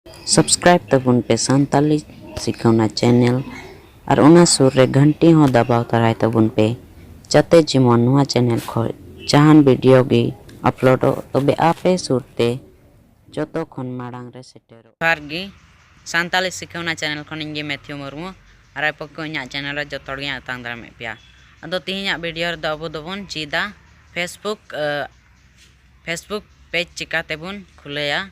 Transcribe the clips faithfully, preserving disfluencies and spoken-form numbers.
Subscribe ᱛᱟᱵᱚᱱ ᱯᱮ Santali ᱥᱤᱠᱷᱟᱹᱣᱱᱟ channel ᱟᱨ ᱚᱱᱟ ᱥᱩᱨ ᱨᱮ ᱜᱷᱟᱱᱴᱤ ᱦᱚᱸ ᱫᱟᱵᱟᱣ ᱛᱟᱨᱟᱭ ᱛᱟᱵᱚᱱ ᱯᱮ, ᱡᱟᱛᱮ ᱡᱮᱢᱚᱱ ᱱᱚᱣᱟ channel ᱠᱷᱚᱱ ᱡᱟᱦᱟᱱ video ᱜᱮ uploadᱚᱜ, ᱛᱚᱵᱮ ᱟᱯᱮ ᱥᱩᱨ ᱛᱮ ᱡᱚᱛᱚ ᱠᱷᱚᱱ ᱢᱟᱲᱟᱝ ᱨᱮ ᱥᱮᱴᱮᱨᱚᱜ᱾ ᱡᱚᱦᱟᱨ ᱜᱮ, ᱥᱟᱱᱛᱟᱞᱤ ᱥᱤᱠᱷᱟᱹᱣᱱᱟ channel ᱠᱷᱚᱱ ᱤᱧ ᱜᱮ ᱢᱮᱛᱷᱤᱭᱩ ᱢᱩᱨᱢᱩ᱾ ᱟᱨ ᱟᱭ ᱯᱚᱠᱠᱷᱚ ᱤᱧᱟᱹᱜ channel ᱨᱮ ᱡᱚᱛᱚ ᱦᱚᱲ ᱜᱮᱧ ᱟᱛᱟᱝ ᱫᱟᱨᱟᱢᱮᱫ ᱯᱮᱭᱟ᱾ ᱟᱫᱚ ᱛᱮᱦᱮᱧᱟᱜ video ᱨᱮᱫᱚ ᱟᱵᱚ ᱫᱚᱵᱚᱱ ᱪᱮᱫᱟ Facebook, ᱮ, Facebook page ᱪᱤᱠᱟ ᱛᱮᱵᱚᱱ ᱠᱷᱩᱞᱟᱹᱭᱟ᱾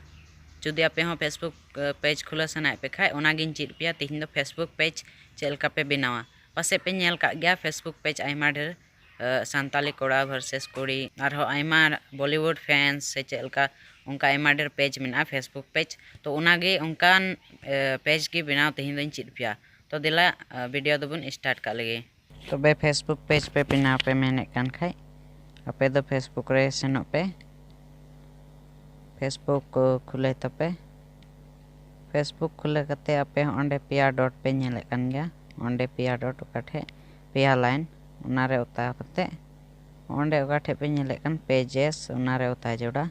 ᱡᱩᱫᱤ ᱟᱯᱮ ᱦᱚᱸ Facebook, ᱮ, page ᱠᱷᱩᱞᱟᱹᱣ ᱥᱟᱱᱟᱭᱮᱫ ᱯᱮ ᱠᱷᱟᱡ, ᱚᱱᱟᱜᱤᱧ ᱪᱮᱫ ᱯᱮᱭᱟ ᱛᱮᱦᱮᱧ ᱫᱚ, Facebook page ᱪᱮᱫ ᱞᱮᱠᱟ ᱯᱮ ᱵᱮᱱᱟᱣᱟ᱾ ᱯᱟᱥᱮᱡ ᱯᱮ ᱧᱮᱞ ᱠᱟᱜ ᱜᱮᱭᱟ Facebook page ᱟᱭᱢᱟ ᱰᱷᱮᱨ, ᱮ, ᱥᱟᱱᱛᱟᱞᱤ ᱠᱚᱲᱟ versus ᱠᱩᱲᱤ, ᱟᱨᱦᱚᱸ ᱟᱭᱢᱟ Bollywood fans ᱥᱮ ᱪᱮᱫ ᱞᱮᱠᱟ, ᱚᱱᱠᱟ ᱟᱭᱢᱟ ᱰᱷᱮᱨ page ᱢᱮᱱᱟᱜᱼᱟ, Facebook page᱾ ᱛᱚ ᱚᱱᱟᱜᱮ ᱚᱱᱠᱟᱱ, ᱮ, page ᱜᱮ ᱵᱮᱱᱟᱣ ᱛᱮᱦᱮᱧ ᱫᱚᱧ ᱪᱮᱫ ᱯᱮᱭᱟ᱾ ᱛᱚ ᱫᱮᱞᱟ, ᱮ, video ᱫᱚᱵᱚᱱ start ᱠᱟᱜ ᱞᱮᱜᱮ᱾ ᱛᱚᱵᱮ Facebook page ᱯᱮ ᱵᱮᱱᱟᱣ ᱯᱮ ᱢᱮᱱᱮᱫ ᱠᱟᱱ ᱠᱷᱟᱡ, ᱟᱯᱮ ᱫᱚ Facebook ᱨᱮ ᱥᱮᱱᱚᱜ ᱯᱮ᱾ Facebook ᱠᱚ ᱠᱷᱩᱞᱟᱹᱭ ᱛᱟᱯᱮ᱾ Facebook ᱠᱷᱩᱞᱟᱹᱣ ᱠᱟᱛᱮ ᱟᱯᱮ ᱦᱚᱸ ᱚᱸᱰᱮ ᱯᱮᱭᱟ dot ᱯᱮ ᱧᱮᱞᱮᱫ ᱠᱟᱱ ᱜᱮᱭᱟ, ᱚᱸᱰᱮ ᱯᱮᱭᱟ dot ᱚᱠᱟ ᱴᱷᱮᱡ ᱯᱮᱭᱟ line, ᱚᱱᱟᱨᱮ ᱚᱛᱟ ᱠᱟᱛᱮ ᱚᱸᱰᱮ ᱚᱠᱟ ᱴᱷᱮᱡ ᱯᱮ ᱧᱮᱞᱮᱫ ᱠᱟᱱ pages, ᱚᱱᱟᱨᱮ ᱚᱛᱟ ᱡᱚᱲᱟ᱾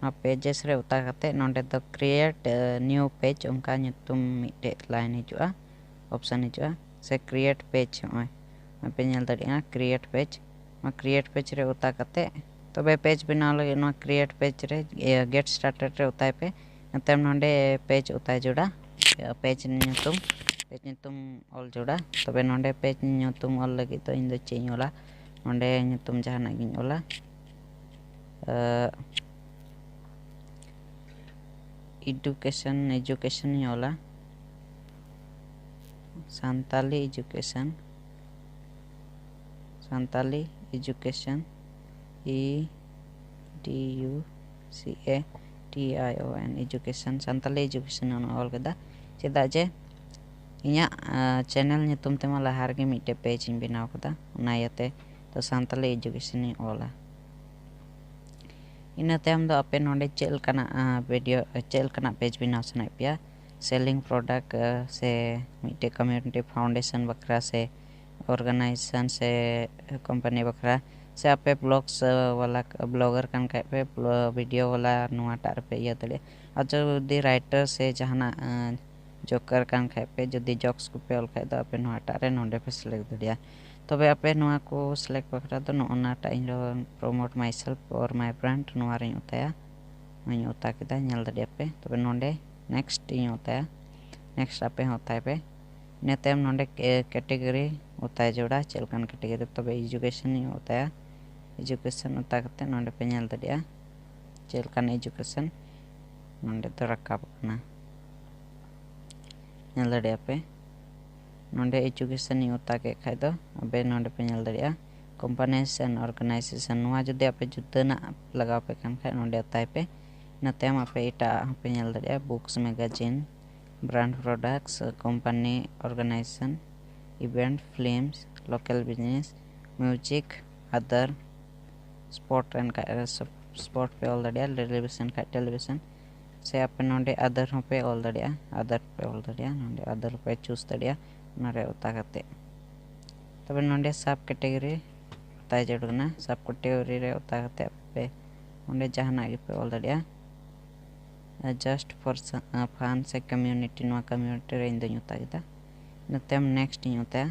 ᱚᱱᱟ pages ᱨᱮ ᱚᱛᱟ ᱠᱟᱛᱮ ᱱᱚᱸᱰᱮ ᱫᱚ create, ᱮ, new page ᱚᱱᱠᱟ ᱧᱩᱛᱩᱢ ᱢᱤᱫᱴᱮᱡ line ᱦᱤᱡᱩᱜᱼᱟ, option ᱦᱤᱡᱩᱜᱼᱟ, ᱥᱮ create page᱾ ᱦᱚᱸᱜᱼᱚᱭ ᱯᱮ ᱧᱮᱞ ᱫᱟᱲᱮᱭᱟᱜᱼᱟ create page᱾ ᱱᱚᱣᱟ create page ᱨᱮ ᱚᱛᱟ ᱠᱟᱛᱮ ᱛᱚᱵᱮ page ᱵᱮᱱᱟᱣ ᱞᱟᱹᱜᱤᱫ ᱱᱚᱣᱟ create page ᱨᱮ, ᱤᱭᱟᱹ, get started ᱨᱮ ᱚᱛᱟᱭ ᱯᱮ᱾ ᱛᱟᱭᱚᱢ ᱱᱚᱸᱰᱮ page ᱚᱛᱟᱭ ᱡᱚᱲᱟ, ᱤᱭᱟᱹ, page ᱧᱩᱛᱩᱢ, page ᱧᱩᱛᱩᱢ ᱚᱞ ᱡᱚᱲᱟ᱾ ᱛᱚᱵᱮ ᱱᱚᱸᱰᱮ page ᱧᱩᱛᱩᱢ ᱚᱞ ᱞᱟᱹᱜᱤᱫ ᱫᱚ ᱤᱧ ᱫᱚ ᱪᱮᱫ ᱤᱧ ᱚᱞᱟ, ᱱᱚᱸᱰᱮ ᱧᱩᱛᱩᱢ ᱡᱟᱦᱟᱱᱟᱜ ᱜᱤᱧ ᱚᱞᱟ᱾ ᱮ, education, education ᱤᱧ ᱚᱞᱟ, Santali education, Santali education, E D U C A T I O N, education, Santali education ᱚᱱᱟ ᱚᱞ ᱠᱮᱫᱟ᱾ ᱪᱮᱫᱟᱜ ᱡᱮ ᱤᱧᱟᱹᱜ, ᱟ, channel ᱧᱩᱛᱩᱢ ᱛᱮᱢᱟ ᱞᱟᱦᱟ ᱨᱮᱜᱮ ᱢᱤᱫᱴᱮᱡ page ᱤᱧ ᱵᱮᱱᱟᱣ ᱠᱟᱫᱟ, ᱚᱱᱟ ᱤᱭᱟᱹᱛᱮ ᱛᱚ ᱥᱟᱱᱛᱟᱞᱤ education ᱤᱧ ᱚᱞᱟ᱾ ᱤᱱᱟᱹ ᱛᱟᱭᱚᱢ ᱫᱚ ᱟᱯᱮ ᱱᱚᱰᱮ ᱪᱮᱫ ᱞᱮᱠᱟᱱᱟᱜ, ᱟ, video, ᱪᱮᱫ ᱞᱮᱠᱟᱱᱟᱜ page ᱵᱮᱱᱟᱣ ᱥᱟᱱᱟᱭᱮᱫ ᱯᱮᱭᱟ, selling product, ᱟ, ᱥᱮ ᱢᱤᱫᱴᱮᱡ community foundation ᱵᱟᱠᱷᱨᱟ, ᱥᱮ organization ᱥᱮ company ᱵᱟᱠᱷᱨᱟ, ᱥᱮ ᱟᱯᱮ blogs ᱵᱟᱞᱟ, blogger ᱠᱟᱱ ᱠᱷᱟᱡ ᱯᱮ, video ᱵᱟᱞᱟ ᱱᱚᱣᱟᱴᱟᱜ ᱨᱮᱯᱮ ᱤᱭᱟᱹ ᱫᱟᱲᱮᱭᱟᱜᱼᱟ᱾ ᱟᱨ ᱡᱩᱫᱤ writer ᱥᱮ ᱡᱟᱦᱟᱱᱟᱜ ᱡᱳᱠᱟᱨ ᱠᱟᱱ ᱠᱷᱟᱡ ᱯᱮ, ᱡᱩᱫᱤ jokes ᱠᱚᱯᱮ ᱚᱞ ᱠᱷᱟᱡ ᱫᱚ ᱟᱯᱮ ᱱᱚᱣᱟᱴᱟᱜ ᱨᱮ ᱱᱚᱰᱮ ᱯᱮ select ᱫᱟᱲᱮᱭᱟᱜᱼᱟ᱾ ᱛᱚᱵᱮ ᱟᱯᱮ ᱱᱚᱣᱟ ᱠᱚ select ᱵᱟᱠᱷᱨᱟ ᱫᱚ ᱱᱚᱜᱼᱚ ᱱᱟᱴᱟᱜ ᱤᱧ ᱫᱚ promote myself or my brand ᱱᱚᱣᱟ ᱨᱮᱧ ᱚᱛᱟᱭᱟ᱾ ᱱᱚᱣᱟᱧ ᱚᱛᱟ ᱠᱮᱫᱟ, ᱧᱮᱞ ᱫᱟᱲᱮᱭᱟᱜᱼᱟ ᱯᱮ᱾ ᱛᱚᱵᱮ ᱱᱚᱰᱮ next ᱤᱧ ᱚᱛᱟᱭᱟ, next ᱟᱯᱮ ᱦᱚᱸ ᱚᱛᱟᱭ ᱯᱮ᱾ ᱤᱱᱟᱹ ᱛᱟᱭᱚᱢ ᱱᱚᱰᱮ category ᱚᱛᱟᱭ ᱡᱟᱹᱨᱩᱲᱟ, ᱪᱮᱫ ᱞᱮᱠᱟᱱ category᱾ ᱛᱚᱵᱮ education ᱤᱧ ᱚᱛᱟᱭᱟ, education ᱚᱛᱟ ᱠᱟᱛᱮ ᱱᱚᱰᱮ ᱯᱮ ᱧᱮᱞ ᱫᱟᱲᱮᱭᱟᱜᱼᱟ ᱪᱮᱫ ᱞᱮᱠᱟᱱ education ᱱᱚᱰᱮ ᱫᱚ ᱨᱟᱠᱟᱵ ᱠᱟᱱᱟ, ᱧᱮᱞ ᱫᱟᱲᱮᱭᱟᱜᱼᱟ ᱯᱮ᱾ ᱱᱚᱰᱮ education ᱤᱧ ᱚᱛᱟ ᱠᱮᱫ ᱠᱷᱟᱡ ᱫᱚ ᱟᱯᱮ ᱱᱚᱰᱮ ᱯᱮ ᱧᱮᱞ ᱫᱟᱲᱮᱭᱟᱜᱼᱟ companies and organization᱾ ᱱᱚᱣᱟ ᱡᱩᱫᱤ ᱟᱯᱮ ᱡᱩᱫᱟᱹᱱᱟᱜ ᱞᱟᱜᱟᱣ ᱯᱮ ᱠᱟᱱ ᱠᱷᱟᱡ ᱱᱚᱰᱮ ᱚᱛᱟᱭ ᱯᱮ᱾ ᱤᱱᱟᱹ ᱛᱟᱭᱚᱢ ᱟᱯᱮ ᱮᱴᱟᱜ ᱦᱚᱸᱯᱮ ᱧᱮᱞ ᱫᱟᱲᱮᱭᱟᱜᱼᱟ, books, magazine, brand products, company, organization, event, films, local business, music, other, sport ᱨᱮᱱ ᱠᱷᱟᱡ sport ᱯᱮ ᱚᱞ ᱫᱟᱲᱮᱭᱟᱜᱼᱟ, television ᱠᱷᱟᱡ television, ᱥᱮ ᱟᱯᱮ ᱱᱚᱰᱮ other ᱦᱚᱸᱯᱮ ᱚᱞ ᱫᱟᱲᱮᱭᱟᱜᱼᱟ, other ᱯᱮ ᱚᱞ ᱫᱟᱲᱮᱭᱟᱜᱼᱟ, ᱱᱚᱰᱮ other ᱯᱮ choose ᱫᱟᱲᱮᱭᱟᱜᱼᱟ ᱚᱱᱟᱨᱮ ᱚᱛᱟ ᱠᱟᱛᱮ᱾ ᱛᱚᱵᱮ ᱱᱚᱰᱮ sub category ᱚᱛᱟᱭ ᱡᱟᱹᱨᱩᱲ ᱠᱟᱱᱟ, sub category ᱨᱮ ᱚᱛᱟ ᱠᱟᱛᱮ ᱟᱯᱮ ᱚᱸᱰᱮ ᱡᱟᱦᱟᱱᱟᱜ ᱜᱮᱯᱮ ᱚᱞ ᱫᱟᱲᱮᱭᱟᱜᱼᱟ᱾ Just for fun ᱥᱮ community, ᱱᱚᱣᱟ community ᱨᱮ ᱤᱧ ᱫᱚᱧ ᱚᱛᱟ ᱠᱮᱫᱟ᱾ ᱤᱱᱟᱹ ᱛᱟᱭᱚᱢ next ᱤᱧ ᱚᱛᱟᱭᱟ,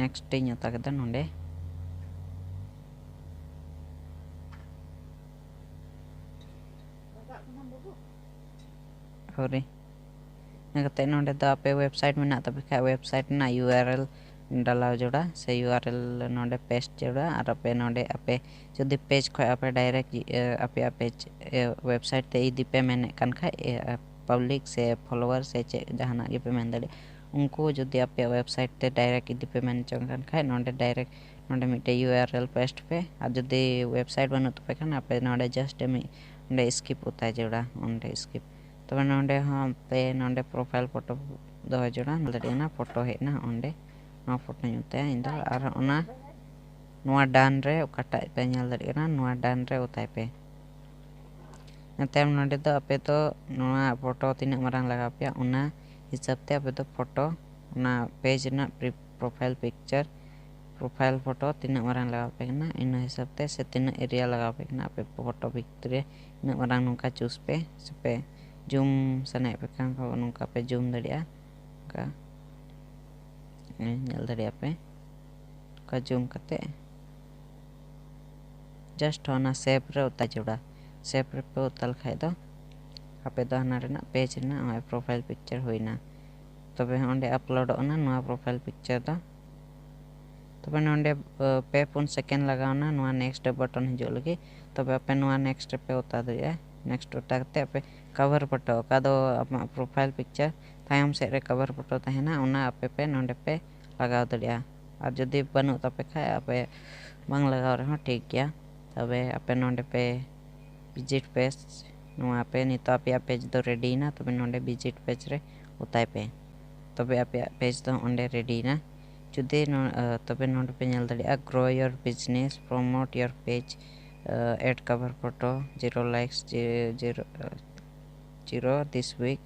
next ᱤᱧ ᱚᱛᱟ ᱠᱮᱫᱟ ᱱᱚᱰᱮ᱾ ᱦᱳᱨᱮ, ᱤᱱᱟᱹ ᱠᱟᱛᱮ ᱱᱚᱰᱮ ᱫᱚ ᱟᱯᱮ website ᱢᱮᱱᱟᱜ ᱛᱟᱯᱮ ᱠᱷᱟᱡ website ᱨᱮᱱᱟᱜ URL ᱰᱟᱞᱟᱣ ᱡᱟᱹᱨᱩᱲᱟ ᱥᱮ URL ᱱᱚᱰᱮ paste ᱡᱟᱹᱨᱩᱲᱟ᱾ ᱟᱨ ᱟᱯᱮ ᱱᱚᱰᱮ ᱟᱯᱮ ᱡᱩᱫᱤ page ᱠᱷᱚᱡ ᱟᱯᱮ direct ᱟᱯᱮᱭᱟᱜ page website ᱛᱮ ᱤᱫᱤ ᱯᱮ ᱢᱮᱱᱮᱫ ᱠᱟᱱ ᱠᱷᱟᱡ, public ᱥᱮ follower ᱥᱮ ᱪᱮᱫ ᱡᱟᱦᱟᱱᱟᱜ ᱜᱮᱯᱮ ᱢᱮᱱ ᱫᱟᱲᱮᱭᱟᱜᱼᱟ, ᱩᱱᱠᱩ ᱡᱩᱫᱤ ᱟᱯᱮᱭᱟᱜ website ᱛᱮ direct ᱤᱫᱤ ᱯᱮ ᱢᱮᱱ ᱡᱚᱝ ᱠᱟᱱ ᱠᱷᱟᱡ ᱱᱚᱰᱮ direct ᱱᱚᱰᱮ ᱢᱤᱫᱴᱮᱡ URL paste ᱯᱮ᱾ ᱟᱨ ᱡᱩᱫᱤ website ᱵᱟᱹᱱᱩᱜ ᱛᱟᱯᱮ ᱠᱷᱟᱱ ᱟᱯᱮ ᱱᱚᱰᱮ just ᱢᱤᱫ ᱱᱚᱰᱮ skip ᱚᱛᱟᱭ ᱡᱟᱹᱨᱩᱲᱟ, ᱚᱸᱰᱮ skip᱾ ᱛᱚᱵᱮ ᱱᱚᱰᱮ ᱦᱚᱸ ᱯᱮ ᱱᱚᱰᱮ profile photo ᱫᱚᱦᱚ ᱡᱟᱹᱨᱩᱲᱟ, ᱧᱮᱞ ᱫᱟᱲᱮᱭᱟᱜ ᱠᱟᱱᱟ photo ᱦᱮᱡ ᱮᱱᱟ ᱚᱸᱰᱮ᱾ ᱱᱚᱣᱟ photo ᱧ ᱚᱛᱟᱭᱟ ᱤᱧ ᱫᱚ᱾ ᱟᱨ ᱚᱱᱟ ᱱᱚᱣᱟ done ᱨᱮ ᱚᱠᱟᱴᱟᱜ ᱯᱮ ᱧᱮᱞ ᱫᱟᱲᱮᱭᱟᱜ ᱠᱟᱱᱟ, ᱱᱚᱣᱟ done ᱨᱮ ᱚᱛᱟᱭ ᱯᱮ᱾ ᱤᱱᱟᱹ ᱛᱟᱭᱚᱢ ᱱᱚᱰᱮ ᱫᱚ ᱟᱯᱮ ᱫᱚ ᱱᱚᱣᱟ photo ᱛᱤᱱᱟᱹᱜ ᱢᱟᱨᱟᱝ ᱞᱟᱜᱟᱣ ᱯᱮᱭᱟ ᱚᱱᱟ ᱦᱤᱥᱟᱹᱵ ᱛᱮ ᱟᱯᱮ ᱫᱚ photo ᱚᱱᱟ page ᱨᱮᱱᱟᱜ pre-, profile picture profile photo ᱛᱤᱱᱟᱹᱜ ᱢᱟᱨᱟᱝ ᱞᱟᱜᱟᱣ ᱯᱮ ᱠᱟᱱᱟ, ᱤᱱᱟᱹ ᱦᱤᱥᱟᱹᱵ ᱛᱮ ᱥᱮ ᱛᱤᱱᱟᱹᱜ area ᱞᱟᱜᱟᱣ ᱯᱮ ᱠᱟᱱᱟ, ᱟᱯᱮ photo ᱵᱷᱤᱛᱨᱤ ᱨᱮ ᱤᱱᱟᱹᱜ ᱢᱟᱨᱟᱝ ᱱᱚᱝᱠᱟ choose ᱯᱮ, ᱥᱮ ᱯᱮ zoom ᱥᱟᱱᱟᱭᱮᱫ ᱯᱮ ᱠᱷᱟᱱ ᱱᱚᱝᱠᱟ ᱯᱮ zoom ᱫᱟᱲᱮᱭᱟᱜᱼᱟ᱾ ᱱᱚᱝᱠᱟ ᱧᱮᱞ ᱫᱟᱲᱮᱭᱟᱜᱼᱟ ᱯᱮ, ᱱᱚᱝᱠᱟ zoom ᱠᱟᱛᱮ just ᱚᱱᱟ shape ᱨᱮ ᱚᱛᱟ ᱡᱟᱹᱨᱩᱲᱟ᱾ Shape ᱨᱮᱯᱮ ᱚᱛᱟ ᱞᱮᱠᱷᱟᱡ ᱫᱚ ᱟᱯᱮ ᱫᱚ ᱦᱟᱱᱟ ᱨᱮᱱᱟᱜ page ᱨᱮᱱᱟᱜ ᱱᱚᱜᱼᱚᱭ profile picture ᱦᱩᱭᱱᱟ᱾ ᱛᱚᱵᱮ ᱚᱸᱰᱮ uploadᱚᱜ ᱠᱟᱱᱟ ᱱᱚᱣᱟ profile picture ᱫᱚ᱾ ᱛᱚᱵᱮ ᱱᱚᱰᱮ ᱯᱮ ᱯᱩᱱ second ᱞᱟᱜᱟᱣᱱᱟ ᱱᱚᱣᱟ next button ᱦᱤᱡᱩᱜ ᱞᱟᱹᱜᱤᱫ᱾ ᱛᱚᱵᱮ ᱟᱯᱮ ᱱᱚᱣᱟ next ᱨᱮᱯᱮ ᱚᱛᱟ ᱫᱟᱲᱮᱭᱟᱜᱼᱟ᱾ Next ᱚᱛᱟ ᱠᱟᱛᱮ ᱟᱯᱮ cover photo, ᱚᱠᱟ ᱫᱚ ᱟᱢᱟᱜ profile picture ᱛᱟᱭᱚᱢ ᱥᱮᱫ ᱨᱮ cover photo ᱛᱟᱦᱮᱱᱟ, ᱚᱱᱟ ᱟᱯᱮ ᱯᱮ ᱱᱚᱰᱮ ᱯᱮ ᱞᱟᱜᱟᱣ ᱫᱟᱲᱮᱭᱟᱜᱼᱟ᱾ ᱟᱨ ᱡᱩᱫᱤ ᱵᱟᱹᱱᱩᱜ ᱛᱟᱯᱮ ᱠᱷᱟᱡ ᱟᱯᱮ ᱵᱟᱝ ᱞᱟᱜᱟᱣ ᱨᱮᱦᱚᱸ ᱴᱷᱤᱠ ᱜᱮᱭᱟ᱾ ᱛᱚᱵᱮ ᱟᱯᱮ ᱱᱚᱰᱮ ᱯᱮ visit page, ᱱᱚᱣᱟ ᱯᱮ ᱱᱤᱛᱚᱜ ᱟᱯᱮᱭᱟᱜ page ᱫᱚ ready ᱮᱱᱟ᱾ ᱛᱚᱵᱮ ᱱᱚᱰᱮ visit page ᱨᱮ ᱚᱛᱟᱭ ᱯᱮ, ᱛᱚᱵᱮ ᱟᱯᱮᱭᱟᱜ page ᱫᱚ ᱚᱸᱰᱮ ready ᱮᱱᱟ᱾ ᱡᱩᱫᱤ ᱱᱚ- ᱟᱸ, ᱛᱚᱵᱮ ᱱᱚᱰᱮ ᱯᱮ ᱧᱮᱞ ᱫᱟᱲᱮᱭᱟᱜᱼᱟ grow your business, promote your page, ᱟᱸ, add cover photo, zero likes, zi- zero, ᱟᱸ, zero this week᱾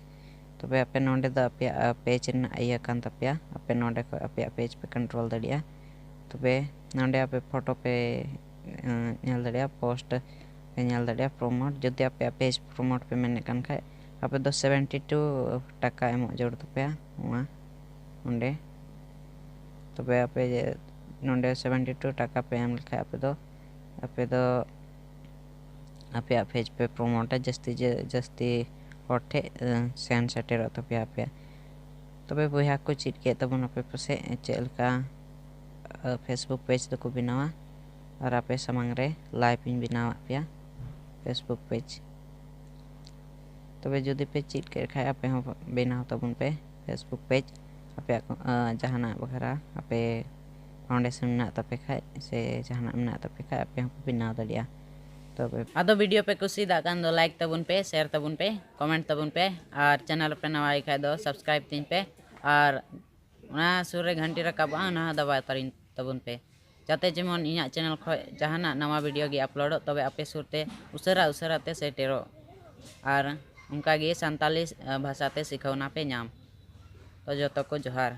ᱛᱚᱵᱮ ᱟᱯᱮ ᱱᱚᱰᱮ ᱫᱚ ᱟᱯᱮᱭᱟᱜ page ᱨᱮᱱᱟᱜ ᱤᱭᱟᱹ ᱠᱟᱱ ᱛᱟᱯᱮᱭᱟ, ᱟᱯᱮ ᱱᱚᱰᱮ ᱠᱷᱚᱱ ᱟᱯᱮᱭᱟᱜ page ᱯᱮ control ᱫᱟᱲᱮᱭᱟᱜᱼᱟ᱾ ᱛᱚᱵᱮ ᱱᱚᱰᱮ ᱟᱯᱮ photo ᱯᱮ ᱟᱸ, ᱧᱮᱞ ᱫᱟᱲᱮᱭᱟᱜᱼᱟ, post ᱯᱮ ᱧᱮᱞ ᱫᱟᱲᱮᱭᱟᱜᱼᱟ, promote᱾ ᱡᱩᱫᱤ ᱟᱯᱮᱭᱟᱜ page promote ᱯᱮ ᱢᱮᱱᱮᱫ ᱠᱟᱱ ᱠᱷᱟᱡ ᱟᱯᱮ ᱫᱚ seventy two ᱴᱟᱠᱟ ᱮᱢᱚᱜ ᱡᱟᱹᱨᱩᱲ ᱛᱟᱯᱮᱭᱟ ᱱᱚᱣᱟ ᱚᱸᱰᱮ᱾ ᱛᱚᱵᱮ ᱟᱯᱮ ᱡᱮ ᱱᱚᱰᱮ seventy two ᱴᱟᱠᱟ ᱯᱮ ᱮᱢ ᱞᱮᱠᱷᱟᱡ ᱟᱯᱮ ᱫᱚ ᱟᱯᱮ ᱫᱚ ᱟᱯᱮᱭᱟᱜ page ᱯᱮ promoteᱟ, ᱡᱟᱹᱥᱛᱤ ᱡᱮ ᱡᱟᱹᱥᱛᱤ ᱦᱚᱲ ᱴᱷᱮᱡ ᱥᱮᱱ ᱥᱮᱴᱮᱨᱚᱜ ᱛᱟᱯᱮᱭᱟ ᱟᱯᱮᱭᱟᱜ᱾ ᱛᱚᱵᱮ ᱵᱚᱭᱦᱟ ᱠᱚ ᱪᱮᱫ ᱠᱮᱫ ᱛᱟᱵᱚᱱ ᱟᱯᱮ ᱯᱟᱥᱮᱡ ᱪᱮᱫ ᱞᱮᱠᱟ ᱯᱷᱮᱥᱵᱩᱠ ᱯᱮᱡᱽ ᱫᱚᱠᱚ ᱵᱮᱱᱟᱣᱟ, ᱟᱨ ᱟᱯᱮ ᱥᱟᱢᱟᱝ ᱨᱮ ᱞᱟᱭᱤᱵᱷ ᱤᱧ ᱵᱮᱱᱟᱣᱟᱫ ᱯᱮᱭᱟ ᱯᱷᱮᱥᱵᱩᱠ ᱯᱮᱡᱽ᱾ ᱛᱚᱵᱮ ᱡᱩᱫᱤ ᱯᱮ ᱪᱮᱫ ᱠᱮᱫ ᱠᱷᱟᱡ ᱟᱯᱮ ᱦᱚᱸ ᱵᱮᱱᱟᱣ ᱛᱟᱵᱚᱱ ᱯᱮ ᱯᱷᱮᱥᱵᱩᱠ ᱯᱮᱡᱽ᱾ ᱟᱯᱮᱭᱟᱜ ᱠᱚ- ᱟᱸ, ᱡᱟᱦᱟᱱᱟᱜ ᱵᱟᱠᱷᱨᱟ ᱟᱯᱮ foundation ᱢᱮᱱᱟᱜ ᱛᱟᱯᱮ ᱠᱷᱟᱡ ᱥᱮ ᱡᱟᱦᱟᱱᱟᱜ ᱢᱮᱱᱟᱜ ᱛᱟᱯᱮ ᱠᱷᱟᱡ ᱟᱯᱮ ᱦᱚᱸᱯᱮ ᱵᱮᱱᱟᱣ ᱫᱟᱲᱮᱭᱟᱜᱼᱟ᱾ ᱛᱚᱵᱮ ᱟᱫᱚ video ᱯᱮ ᱠᱩᱥᱤᱭᱟᱫᱟᱜ ᱠᱷᱟᱱ ᱫᱚ like ᱛᱟᱵᱚᱱ ᱯᱮ, share ᱛᱟᱵᱚᱱ ᱯᱮ, comment ᱛᱟᱵᱚᱱ ᱯᱮ, ᱟᱨ channel ᱨᱮᱯᱮ ᱱᱟᱣᱟ ᱜᱮ ᱠᱷᱟᱡ ᱫᱚ subscribe ᱛᱤᱧ ᱯᱮ, ᱟᱨ ᱚᱱᱟ ᱥᱩᱨ ᱨᱮ ᱜᱷᱟᱱᱴᱤ ᱨᱟᱠᱟᱵᱚᱜᱼᱟ, ᱚᱱᱟ ᱦᱚᱸ ᱫᱟᱵᱟᱣ ᱛᱟᱹᱨᱤᱧ ᱛᱟᱵᱚᱱ ᱯᱮ, ᱡᱟᱛᱮ ᱡᱮᱢᱚᱱ ᱤᱧᱟᱹᱜ channel ᱠᱷᱚᱡ ᱡᱟᱦᱟᱱᱟᱜ ᱱᱟᱣᱟ video ᱜᱮ uploadᱚᱜ, ᱛᱚᱵᱮ ᱟᱯᱮ ᱥᱩᱨ ᱛᱮ ᱩᱥᱟᱹᱨᱟ ᱩᱥᱟᱹᱨᱟ ᱛᱮ ᱥᱮᱴᱮᱨᱚᱜ, ᱟᱨ ᱚᱱᱠᱟ ᱜᱮ ᱥᱟᱱᱛᱟᱞᱤ ᱵᱷᱟᱥᱟ ᱛᱮ ᱥᱤᱠᱷᱟᱹᱣᱱᱟ ᱯᱮ ᱧᱟᱢ᱾ ᱛᱚ ᱡᱚᱛᱚ ᱠᱚ ᱡᱚᱦᱟᱨ᱾